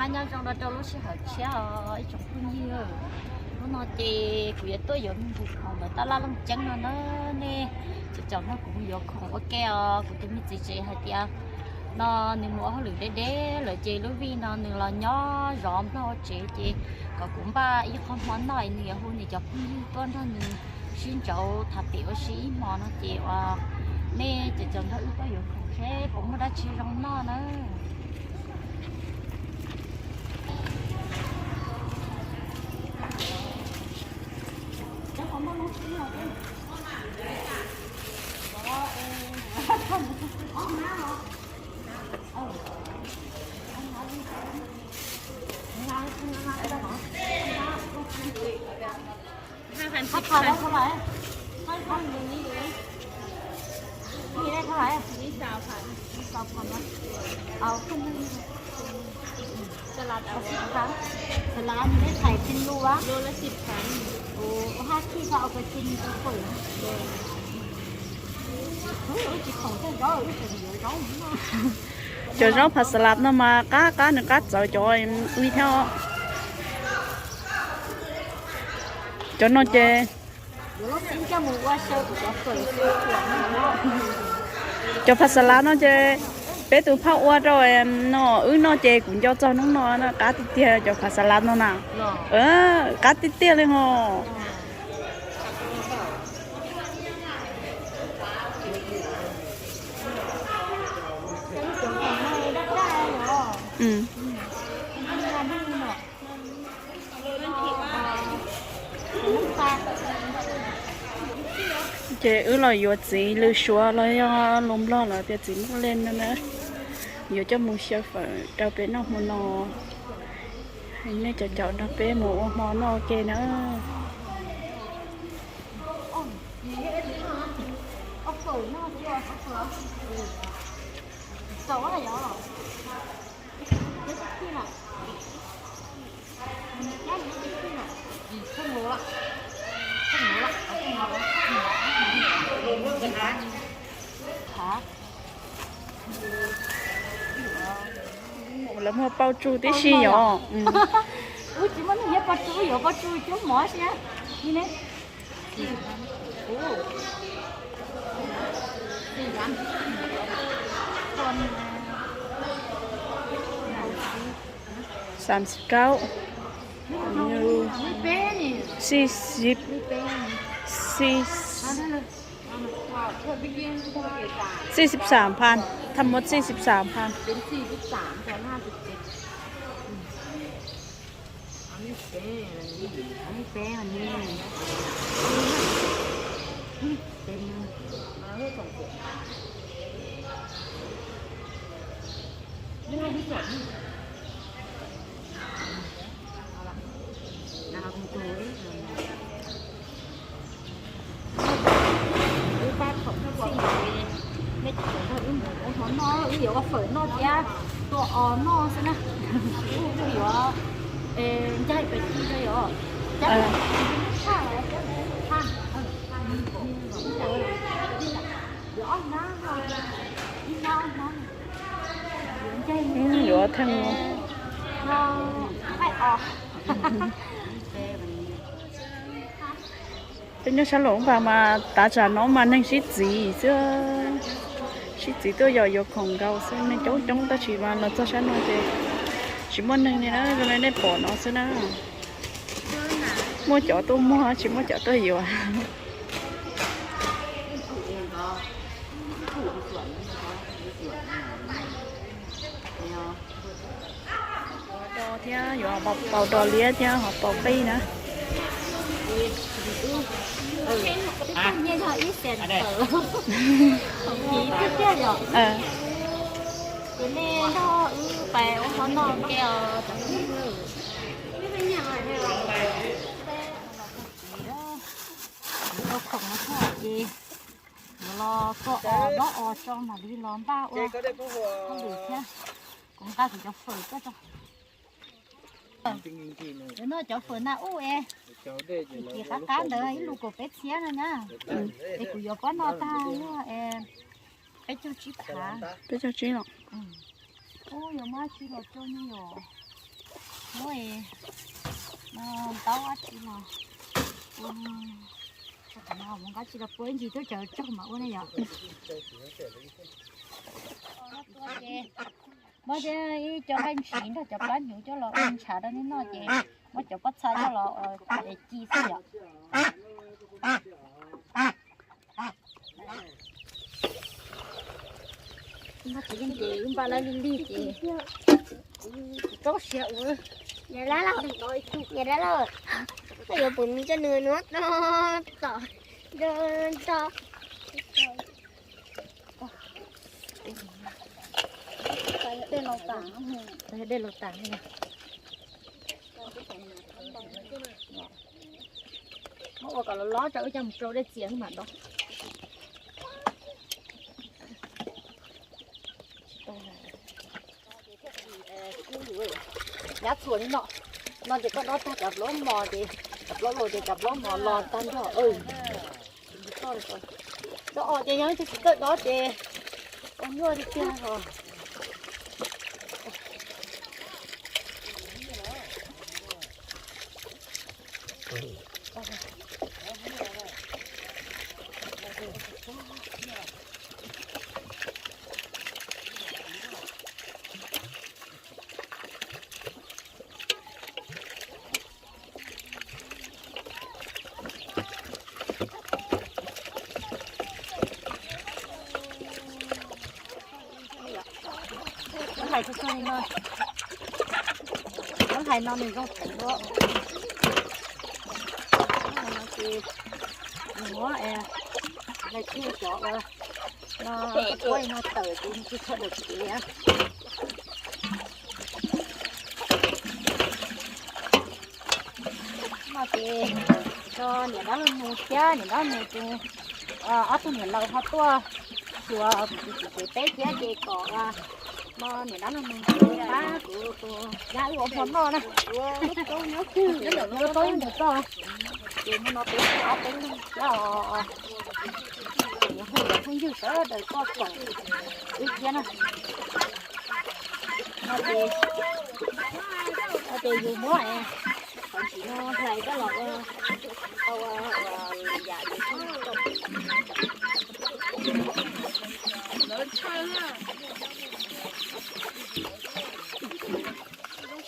Nyob zoo no rau lub sij hawm tshiab os ib tsoom phooj ywg. Hnub no ces kuv yuav tuaj yuav me ntsis khoom ntawm taj laj Looj Ceeb no na. Nej cov caum no kuv yuav khoom ua ke os. Kuv tus me txiv tsev hais tias no nws mus ua hauj lwm deb deb lawm ces lub vij no nws los nyob zov nplog ua tsev ces kom kuv npaj ib qho hmo noj es nws yuav hu nws cov phooj ywg tuaj nrog nws sib ntsauv tham pem ua si ib hmos no ces uas nej cov caum nrog wb tuaj yuav khoom seb puas muaj dab tsi zoo noj na. Hai phần, hai phần đó th a u a i h a i phần này đây th a u a i h a i phần đó. Ồ, không, không, không. Salad, salad này thảy trên lu á. Lu là mười phần. Ồ, hai khi thà ở cái trên cái phổi. Ui, ui, chỉ khổng cái đó, ui, phải nhiều rau nữa. Cov zaub pha salad no mas qab qab nws qab txawv cov ui thiab. Cov no ces cov pha xas lav no ces peb tus phauj ua rau no wb noj ces kuv nco txog hnub no qab tiag tiag cov pha xas lav no na. Qab tiag tiag li ho. Ces wb los yuav txiv lws suav los yog lus nplog los tias txiv muaj leej no na, yuav coj mus xyaw fawm rau peb noj hmo no. Nej caum caum nrog peb mus ua hmo noj ua ke na. Lawv muag pau tsuj tib si yom. Xas kaub, xi xib, xi xib xam phas, tham mos xi xib xam phas. Wb pab thaum xij, nej cov nrog wb mus ua hmo noj, wb yuav ua fawm noj thiab tua os noj xwb na. Wb yuav ncaig pes tsawg yom? Cab pes tsawg? Yuav ob hnab, ib hnab ob hnab. Yuav ncaig, yuav theej no, qaij os. Peb nyob sab Luam Phas mas tav tsam no mas neeg sib txiv xwb, sib txiv tuaj yos yuav khoom nkaus xwb, neeg coob coob tab sis mas los txog sab no ces tsis muaj neeg li na, zoo li nej pom no xwb na. Muaj cov tuaj muag tsis muaj cov tuaj yuav. Thiab yuav hauv paus dos liab thiab hauv paus qij na. Ces nej nrog wb pais ua hmo noj ke os. Ua khoom no thiab ces yuav los tua os dob os tso mam li los npaj ua hauj lwm thiab. Kuv nqa kuv cov fawm tuaj tso. Noj cov fawm na ub es, ces qab qab ntawd ib lus kaum peb txhiab no na. Es kuv yuav pab noj tag luag es peb caug tsib phav. Peb caug tsib los. Ub, yuav muab tsi los rau ne yom. Ua, no ntaub dab tsi los ua, no mus nqa tsi los puab ib ntsis tuaj cawv tsaug mas ua ne yom. Muab ib co nqaij ntshiv nrog cov plab hnyuv coj los ua ntshav rau nej noj ces muab cov pob txha coj los ua ci xwb yom. Npaj tsis yeej ces wb npaj lawv li lig ces tsis txaus siab ua. Niam dab laug, niam dab laug, koj yuav pum nws coj nws nuav no tom, tom. Dej laus tas, dej laus tas. Muab ua kom los los rau wb coj mus rau dej txias mam dob. Nyab txhuam li no, no ces koj dob tag cov plaub mos ces, cov plaub los ces cov plaub mos los tag nrho. Dob os ces yog tsis txawj dob ces ua nyuaj tiag tiag os. Lub hais txog txog li no, lub hais no nws zoo heev dua. Lub hais no ces nws muab hlais kiag cov uas no, ua no tawm ces nws tsis tshua dawm kev. No ces tso niam dab laug nus thiab niam dab laug nus tus ob tug niam laus ho tuaj xyuas tus txiv tsev peb thiab ces kom no niam dab laug nus pab kuv tus nyab wb ua hmo noj na. Ua tau ib ntus txoj ces hmo no peb ob peb leeg thiab os. Phooj ywg sawv daws tuaj koom wb thiab na. No ces, no ces yus muab qhov ntsis no hlais coj los ua, ua yam zoo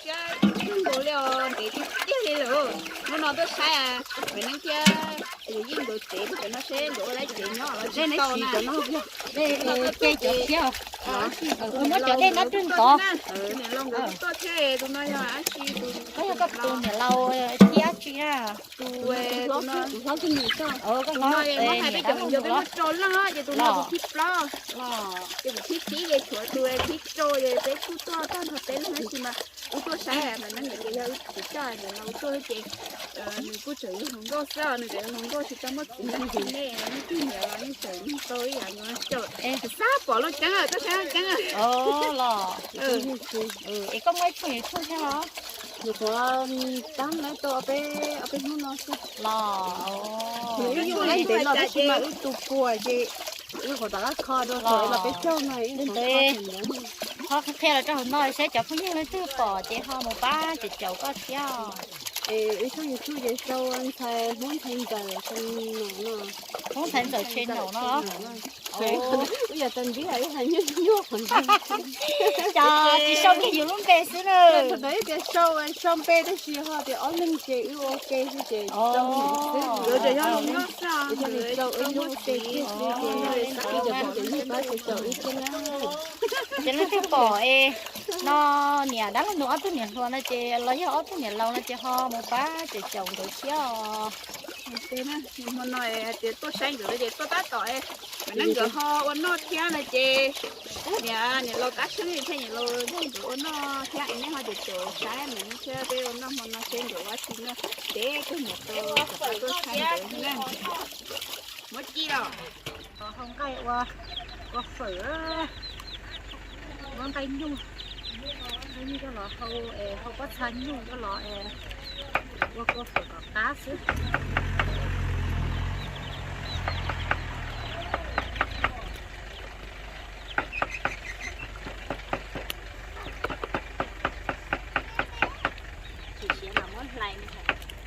siab kawg nkaus li os, ntev tiag tiag li lawm. Hnub no tuaj saib Maiv Neeb thiab yawm yij nkawd tsev, tus cov no seb nkawd ua dab tsi nyob los tsis tau na. Ces cov thiab, muab cov dej no rwg tod. Niam laus nkawd tuaj thiab, tus no yog dab tsi, tus, koj yog koj tus niam laus thiab dab tsi na? Tus, tus hlob, tus hlob, tus no muab hais peb cov viv ncaus peb muaj rau leej ces tus no tus thib plaub, ces tus thib pib ces tshuav tus thib rau ces peb kuj tuaj tag nrho peb leeg tab sis mas wb tuaj saib mas no niam ces yog wb tsis coj niam no wb tuaj ces nws kuj tseem yug hluas nkauj xwb os, nws tseem yug hluas nkauj tsis tau muaj txiv, nej nej tus niam los yeej tseem yug tau ib yam nkaus. Xav pom Looj Ceeb, koj saib Looj Ceeb los. Es koj muaj ib tshooj YouTube thiab los? Nyuam qhuav tab lawv tau ob peb, ob peb hnub no xwb los. Nws wb yuav laib ntev los tab sis mas wb tus puas ces wb qhuav rov qab kho dua thaum los peb caug no. Qhov qhia los rau hauv no seb cov phooj ywg leej twg pom ces ho mus pab caum caum koj thiab. Es wb tshooj YouTube ces sau ntxhais Hmoob ntxhais ntxawm channel no. Hmoob ntxhais ntxawm channel no. Wb yog tag nrib ib hais nyuaj nyuaj qhov ntawd. Cas tsis sau kiag yus lub npe xwb na. Thaum ntawd tias sau, sau npe tab sis ho tias ob leeg ces wb ua ke xwb ces sau xwb. Nkawd tseem yog hluas nkauj xwb, nkawd tseem tsis tau muaj txiv, ces wb cov phooj cov ywg pab caum caum wb thiab na. Ces leej twg pom es no niam dab laug nus ob tug niam hluas no ces los yog ob tug niam laus no ces ho mus pab caum caum nkawd thiab os. Hmo no hais tias tuaj saib nkawd ces tuaj tab tom, mas ne nkawd ho ua noj thiab no ces niam, niam laus Kab Xeeb thiab niam laus Nraug nkawd ua noj thiab es nej ho caum caum saib mas ne thiab peb ua noj hmo no seb nkawd ua tsi noj, ces kawg niam tau rov qab tuaj saib nkawd na. Muab ci los hau nqaij ua, ua fawm, muab nqaij nyuj, nqaij nyuj coj los hau, hau pob txha nyuj coj los ua kua fawm kom qab xwb.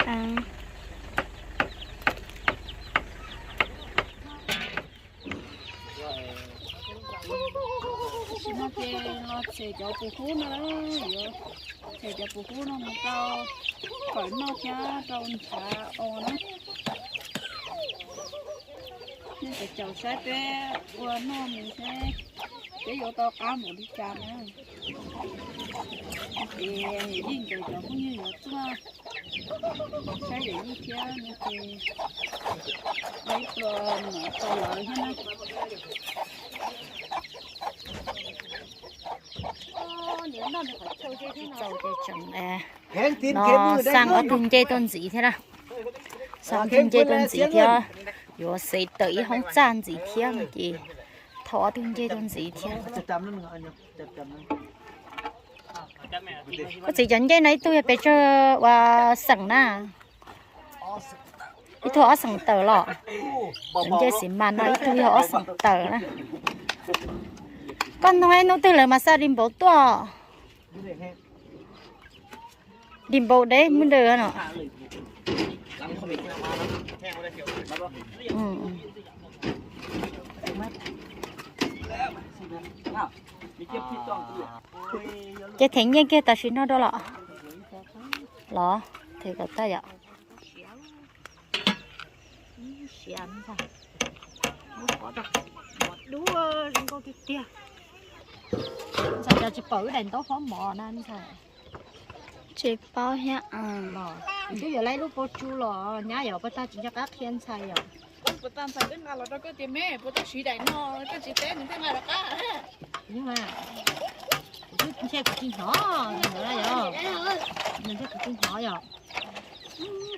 Tam sim no ces los tshem cov pus hub no, yuav tshem cov pus hub no mus rau fawm noj thiab rau ntshav os na. Nej caum caum saib peb ua noj mus seb peb yuav tau qab npaum li cas na. Ces yeej nkawd cov phooj ywg yuav tuaj saib yawm yij thiab no ces ib pluas mov rau lawv thiab na. Tsis txaus ces tseem no xaj ob tug ncej tuaj ntxiv thiab na. Xaj ob tug ncej tuaj ntxiv thiab, yuav xev tawm ib hoob txaj ntxiv thiab no ces thauj ob tug ncej tuaj ntxiv thiab. Koj txiv, cov ncej no ib tug yog pes tsawg ua xeem na? Ib tug ob xeem tawm los? Cov ncej xi mas no ib tug yog ob xeem tawm na. Koj nug ib hnub twg lawm mas xa di npaum tuaj. Di npaum deb muab daws no. Ces them nyiaj kiag tam sim no rau los? Los them kom tag yom. Siav ntxhais, lub qhov mov dub zoo nkauj tiag tiag. Ntxhais cov tsis pom wb daim ntaub fob mov na ntxhais. Tsis paub thiab. Twb yuav laib lub pau tsu los nyab yom, puas tag tsis nco qab qhia ntxhais yom. Puas tag ntxhais twb nqa los rau koj tias me puas tau siv daim no, koj tsis teb nws thiaj nqa rov qab. Kuv twb ntshe kuv tsis hnov yom, ntshe kuv tsis hnov yom.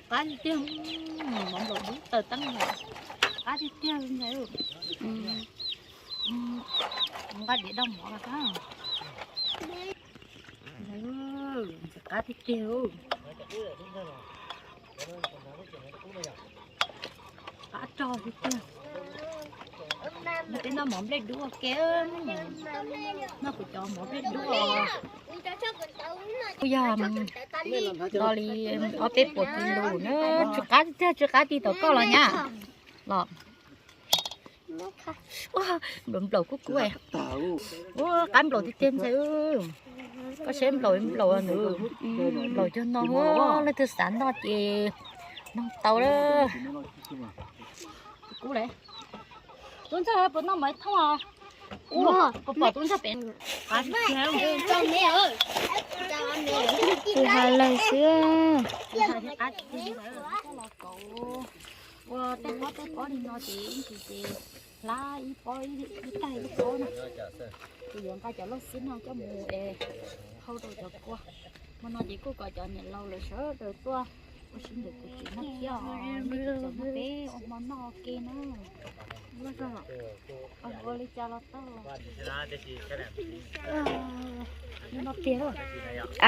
Qab tiag tiag, mov nplaum dub taws teeb, qab tiag tiag ntxhais. Nqa diav daj mov los ntxhais, qab tiag tiag. Qab rog tiag tiag. Peb noj mov nplej dub ua ke, noj kuv cov mov nplej dub. Kuj yog no li ob peb puas kis lus na, tsw qab tiag, tsw qab tiag tom koj los nyab. Los, nplaum nplaum kub kub, ua qab nplaum tiag tiag ntxhais. Koj saib nplaum nplaum nws, nplaum cog no, leej twg xav noj ces noj tau lawm. Kub lawm. Tub ntxawg puas noj mov ib thooj os? Kuv pom tub ntxawg pem. Tsis hais lawm xwb. Ua tej pob tej pob li no ces ib ntsis ces hlab ib pob ib tag ib pob na. Ces yuav nqa cov lauj xib no coj mus es hau rau cov kua. Hmo no ces kuj kom cov niam laus lawv sawv daws tuaj ua si ntawm kuv tsev no thiab os, nej cov no peb ua hmo noj ua ke na. Ua li cas los tau.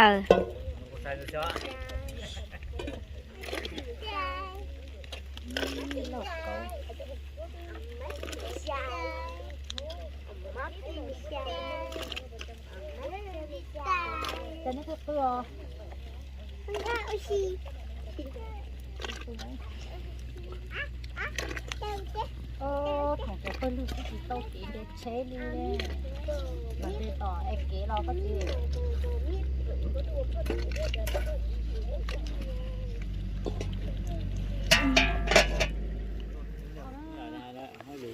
Aw. Cov no qw qw os. Thaum cov pawg lug twb tsis tau kev nce tsheb li, los nce tom es kev los koj txiv.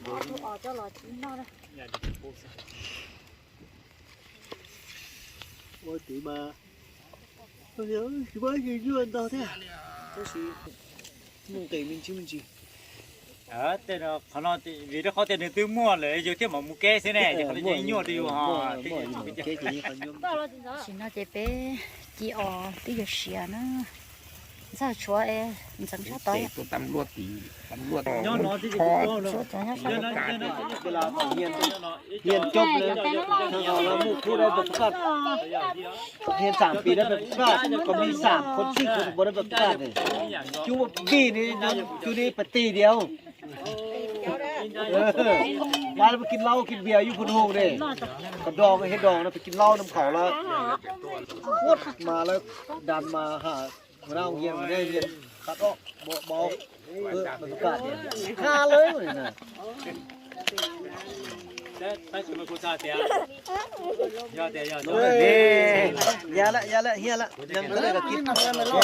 Ob tug os coj los tsis noj na. Ua tib mas, tsis muaj nyuaj ntau thiab, tab sis muaj nqis me ntsis me ntsis. Tej no qhov no vim rau qhov tias nws twb muaj lawm yus thiaj mam mus keb xwb ne, ces qhov no nyuaj rau yus ho. Tam sim no ces peb ci os twb yuav siav na. Ntxawg tshuav es ntxeev sab tod. Nyob no twb yog tshuav cov nyob sab. Hiền chụp này, thường thường là mua khu đây bọc sắt. Hiền sản品đây bọc sắt, còn đi sản, còn xịn, còn bọc đây bọc sắt này. Chú bọc bi này, chú đi bật tì đi không? Ba nó ไปกินเหล้า กินเบียร์ อยู่พุนโฮงเนี่ย กระดอง เห็ดดองนะ ไปกินเหล้านำเขาแล้ว โคตรมาแล้ว ดันมาหา Mus nram hoob hias, mus nram hoob hias, qab ob, bo, bo, ua tus kam tias, qab lawm na. Ya lawm, ya lawm, hias lawm, npawg lawm,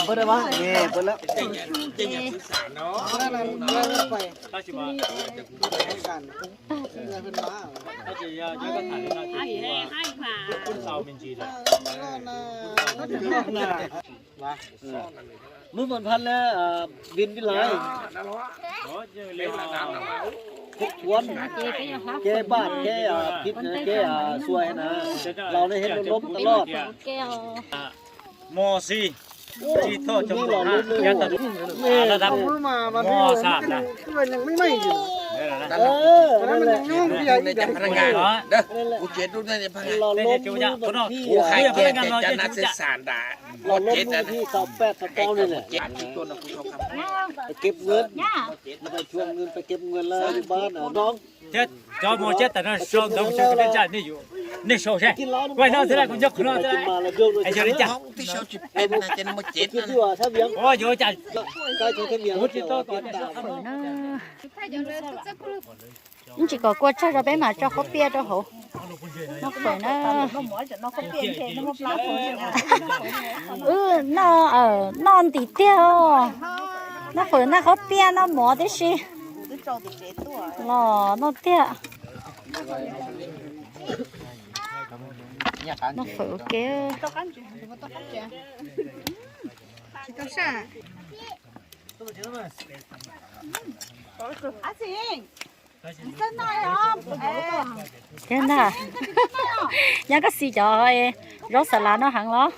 npawg lawm. Muab foom phaj le Vin Vin Lais, Thib Thuam, kev npaj kev phim kev xuas na, laus nej hev lub lub ta loj. Mos xis, tsis thoj cov mos na, yog tau mos sam na. Los lub lub thib, los lub lub thib xaus peb xaus rau ne. Peb keb nqaij, peb keb nqaij lawm pab no. Thiab cov mos thiab tam no sau ntawv mus sau nej, nej sau seb. Kuv no xwb na, kuv nyob qhov no xwb na. Es yog li cas? Ua yuav cas? Kuv tsis tau tom. Yeej tsis kom kua tsawg rau peb mam tso qhob piaj rau hauv. Noj fawm na. Wb noj, noj ntim tiag os. Noj fawm noj qhob piaj noj mov tib si. Los noj tiag. Noj fawm ua ke. Thiab ntag, nyab koj xis cov zaub xas las no heev los?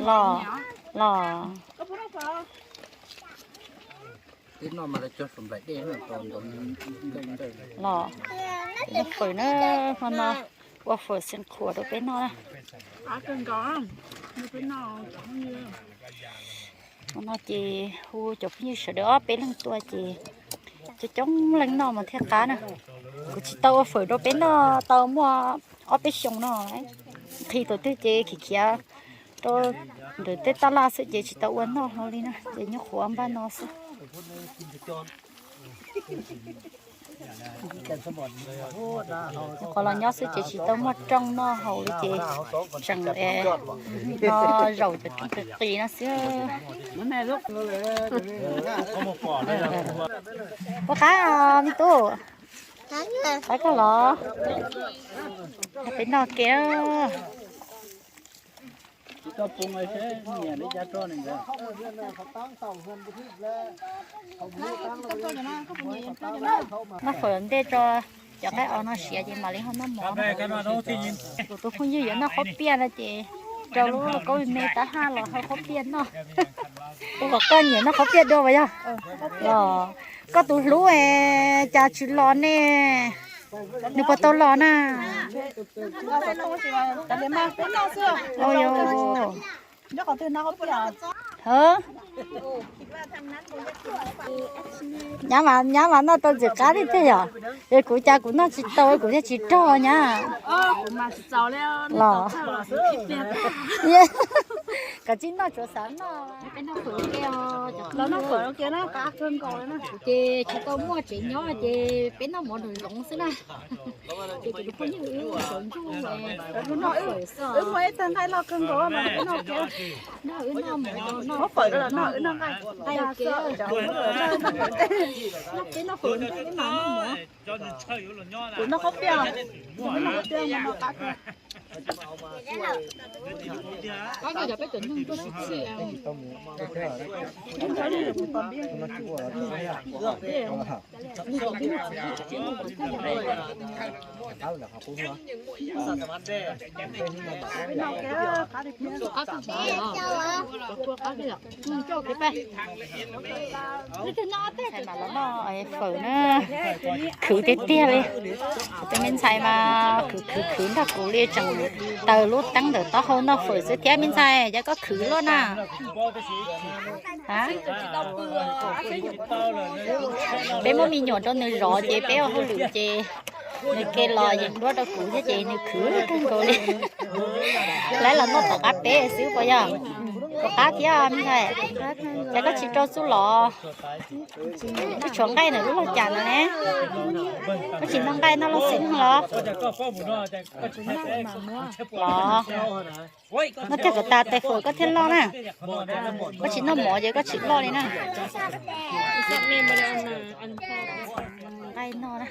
Los, los. Los, noj fawm na, hmo no ua fawm xeev qhuam rau peb noj na. Hmo no ces hu cov phooj ywg sawv daws ob peb leeg tuaj ces coob coob leej noj mas thiaj qab na. Kuv tsis tau ua fawm rau peb noj tau muaj ob peb xyoos no. Nqhis thaum twg ces khiav khiav rau ntawm tej taj laj xwb ces tsis tau ua noj hlo li na, ces nyuaj qhuav npaj no xwb. Qhov los nyob xwb ces tsis tau muaj rooj noj haus li ces tseem no zaum cov rooj qis qis no xwb. Puas qab me tub? Qab koj los? Peb noj ke. Noj fawm ntej tso cov nqaij os no siav ces mam li ho noj mov. Kuv tus phooj ywg yuav noj qhob piaj no ces rau lub lauj kaub me tab haj los hau qhob piaj noj. Ua kom koj nyiam noj qhob piaj dua puas yog? Los koj tus hlub es cas tsis los ne? Nws puas tau los na? Nyab mas, nyab mas noj tau ntxim qab tiag tiag yom. Es kuv cas kuv noj tsis tau, kuv thiaj tsis rog nyab. Los, koj tsis noj tsuav xav noj. Ces tsis tau muaj tsev nyob ces peb noj mov nroog zoov xwb na. Ces kuv tus phooj ywg wb sawv ntsug, wb muaj ib tag nqaij loj kawg nkaus mas peb noj kiag. Noj wb noj mov, noj fawm, noj wb noj nqaij, nqaij kiag. Noj peb noj fawm ntej peb mam noj mov. Kuv noj qhob piaj, noj qhob piaj mas noj qab kawg. Qab kawg, cov peb cov neeg tuaj tsis txhij. Los noj fawm na, khwv tiag tiag li. Tus me ntxhais mas khwv khwv khwv nrog kuv li, tseem taws lub teeb ntawm taub hau noj fawm xwb thiab. Me ntxhais, cas koj khwv luaj na? Peb muab me nyuam rau nws zov ces peb ua hauj lwm ces nws ke los yees duab rau kuv thiab ces nws khwv kawg nkaus li. Lawv los noj tom qab peb xwb puas yog? Koj qab thiab me ntxhais, cas koj tsis rau txuj los? Koj tshuav nqaij ntawm lub log cas no ne? Koj tsis noj nqaij noj loj xwb los? Los, noj tag kom tas tais fawm koj thiaj loj na. Koj tsis noj mov ces koj tsis loj li na. Nqaij noj na,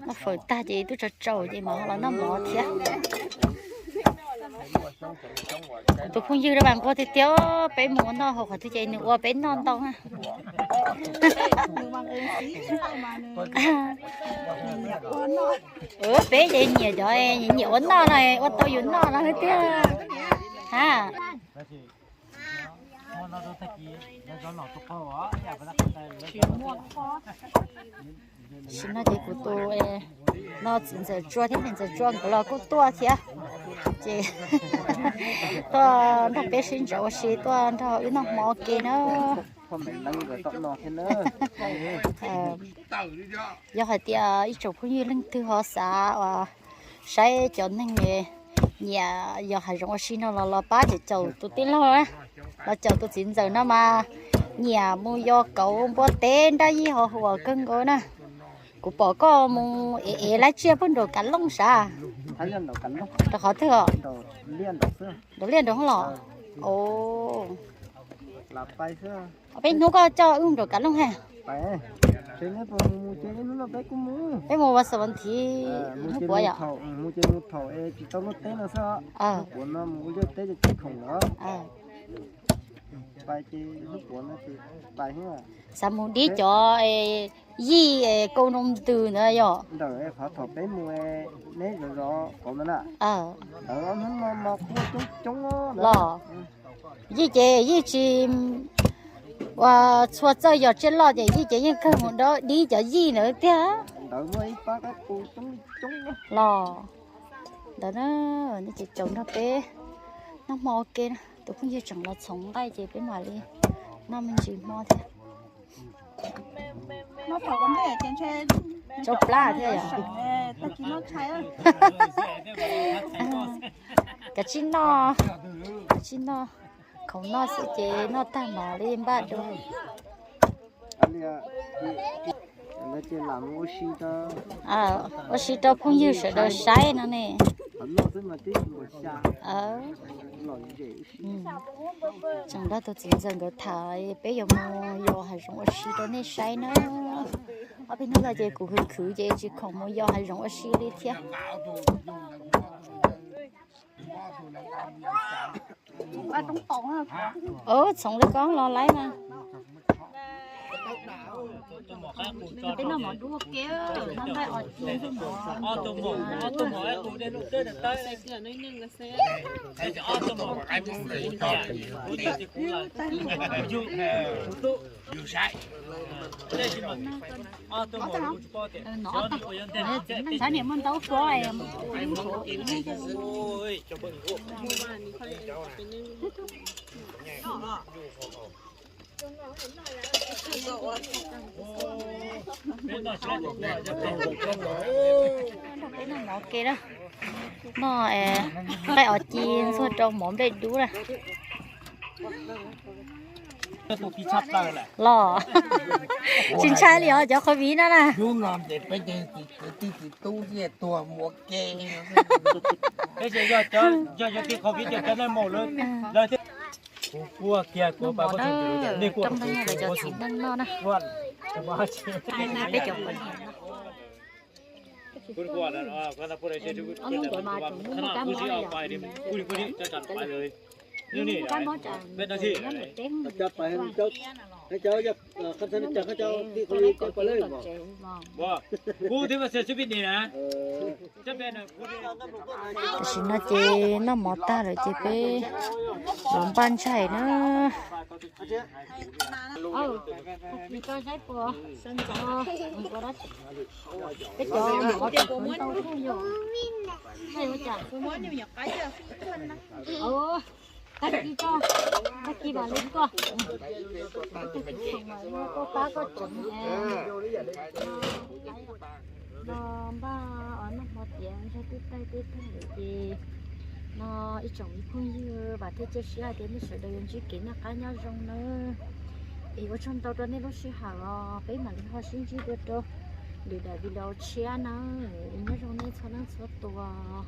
noj fawm tag ces twb tsaus tsaus ces mam los noj mov thiab. Kuv tus phooj ywg mas nquag tiag tiag, peb mus ua noj hauv qhov twg ces nws ua peb noj ntau na. Peb ces nyiam cov nyiam ua noj no, ua tau yus noj no tiag. Ha. Sim no ces kuv tus no txiv ntxawm Tsua thiab niam ntxawm Tsua nkawd los kuj tuaj thiab, ces tuaj nrog peb sib ntxov ua si, tuaj nrog wb noj hmo ua ke na. Yog hais tias ib tsoom phooj ywg leej twg ho xav uas saib cov neeg nyiam yos hav zoov ua si no los los pab caum tus tij laug, los caum tus txiv ntxawm no mas nyiam mus yos kauv npua teb nrab yij ho huam kawg nkaus na. Kuv pom koj mus ev ev lab tsiaj puag nraum Kav Looj sav, rau qhov twg os? Nraum liaj nraum los? Peb hnub koj coj wb nraum Kav Looj ha. Peb mus vas xaum vas thiv hnub puav yom? Xav mus dib cov yij kau noo ntws ntawd yom? Los, yij ces yij tsis ua txhua txawj yos tsiaj loj ces yij ces yeej kawg mus dib cov yij ntawd tiag. Los, ntawd na, nej ces caum nrog peb noj hmo ua ke na. Tus phooj ywg tseem los txhoov nqaij ces peb mam li noj me ntsis hmo thiab. Tsau plab thiab yom. Kav tsij noj, kav tsij noj, khoom noj xwb ces noj tag mam li npaj dua. Ua si rau phooj ywg sawv daws saib no ne. Tseem nrog tus txiv ntxawm nkawd tham, peb yuav mus yos hav zoov ua si rau nej saib na. Ob peb hnub no ces kuv khwv khwv ces tsis khoom mus yos hav zoov ua si li thiab. Txhoov li koj los laib mas. Peb noj mov ke na, noj nqaij os ci ntxuag rau mov nplej dub na. Los tsis ntshai li os cov covid no na. Kuv kuaj kiag kuv pab kuv txiv neej noj na. Peb cov poj niam no. Ob hnub ntawd mas tseem muaj kab mob na yom. Kab mob tsam nyob ntawm peb. Tam sim no ces noj mov tag lawm ces peb yuav npaj ntsaig na. Peb cov mov tseem ntau thiab yom. Tag kis tso, tag kis mam li tuaj. Koj pab koj tsev, los npaj noj hmo tiav ntshai twb taij twb tag lawm ces No ib tsoom me phooj ywg, vam thiab cia siab hais tias nej sawv daws yuav ntsib kev noj qab nyob zoo nawb. Es ua tsaug ntau rau nej lub sij hawm os, peb mam li ho sib ntsib dua rau lwm daim video tshiab nawb. Es nyob zoo nej txhua leej txhua tus.